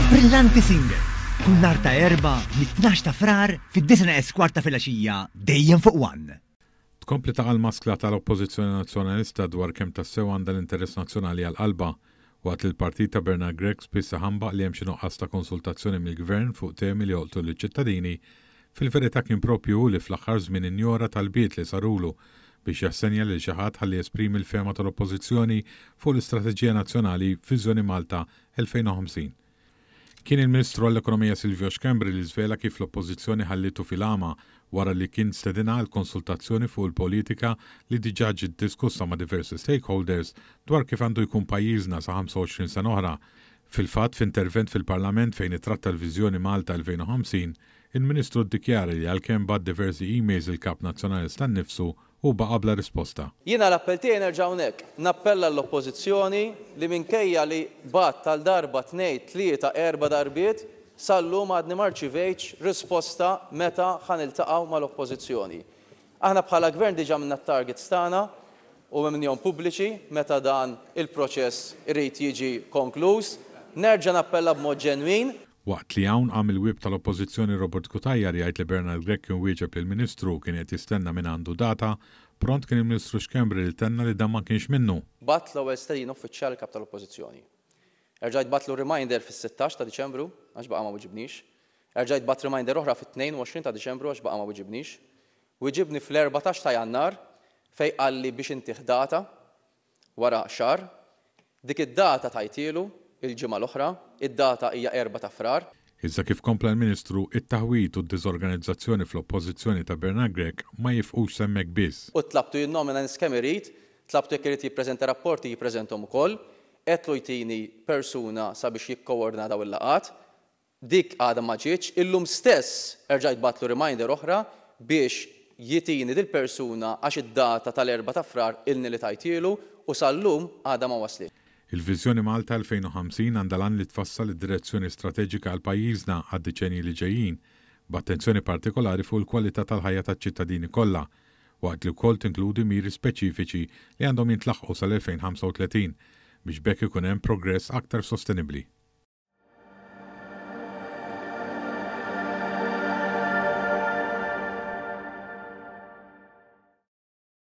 Brillanti Singer, kull nhar ta' Erbgħa mit-12 ta' Frar fid-9:15 ta' filgħaxija dejjem fuq One. Tkompli taqa' l-maskla tal-Oppożizzjoni Nazzjonalista dwar kemm tassew għandha l-interess nazzjonali għal qalbha, waqt li l-partit ta' Bernard Grech spiss iħambaq li hemm xi nuqqas ta' konsultazzjoni mill-Gvern fuq temi li jolqtu liċ-ċittadini, fil-verità kien proprju hu li fl-aħħar żmien injora talbiet li sarulu biex jassenja lil xi ħadd ħalli jesprimi l-fehma tal-Oppożizzjoni fuq l-istrateġija nazzjonali Viżjoni Malta 2050. Kien il-Ministru għall-Ekonomija Silvio Schembri li żvela kif l-Oppożizzjoni ħallietu fil-għama wara li kien stedinha għal konsultazzjoni fuq il-politika li diġà ġiet diskussa ma' diversi stakeholders dwar kif għandu jkun pajjiżna sa 25 sena oħra. Fil-fatt, f'intervent fil-Parlament fejn ittratta l-Viżjoni Malta 2050, il-Ministru ddikjara li għalkemm bagħat diversi emails lill-Kap Nazzjonalista nnifsu, hu baqa' bla risposta. Jiena l-appell tiegħi nerġa' hawnhekk, nappella lill-Oppożizzjoni li minkejja li bgħatt għal darba, tnejn, tlieta, erba' darbiet, sal-lum għadni ma rċivejtx risposta meta ħa niltaqgħu mal-Oppożizzjoni. Aħna bħala Gvern diġà għamilna t-targets tagħna u għamilnihom pubbliċi meta dan il-proċess irid jiġi konkluż. Nerġa' nappella b'mod ġenwin. Waqt li hawn qam il-Whip tal-Oppożizzjoni Robert Cutajar jgħid li Bernard Grech kien wieġeb lill-Ministru u kien qed jistenna mingħandu data, pront kien il-Ministru Schembri li tenna li dan ma kienx minnu. Bgħatt l-ewwel stedina uffiċjali lill-Kap tal-Oppożizzjoni. Erġajt bgħattlu reminder fis-sittax ta' Diċembru għax baqa' ma wiġibnix. Erġajt bgħatt reminder oħra fit-22 ta' Diċembru għax baqa' ma wiġibnix. Wiġibni fl-erbatax ta' Jannar fejn qalli biex intih data. Wara xahar. Dik id-data tajthielu il-ġimgħa l-oħra. Id-data hija erbgħa ta' Frar. Iżda kif kompla l-Ministru, it-taħwid u d-diżorganizzazzjoni fl-Oppożizzjoni ta' Bernard Grech ma jifqux s'hemmhekk biss. U tlabtu jinnomina nies kemm irid, tlabtu jekk irid jippreżenta rapporti jippreżenthom ukoll, għedtlu jtini persuna sabiex jikkoordina dawn il-laqgħat. Dik għadha ma ġietx. Illum stess erġajt bgħattlu reminder oħra biex jitini dil-persuna għax id-data tal-erbgħa ta' Frar ilni li tajthielu u sal-lum għadha ma waslitx. Il-Viżjoni Malta 2050 għandha l-għan li tfassal id-direzzjoni strateġika għal pajjiżna għad-deċennji li ġejjin, b'attenzjoni partikolari fuq il-kwalità tal-ħajja taċ-ċittadini kollha, waqt li wkoll tinkludi miri speċifiċi li għandhom jintlaħqu sal-2035 biex b'hekk ikun hemm progress aktar sostenibbli.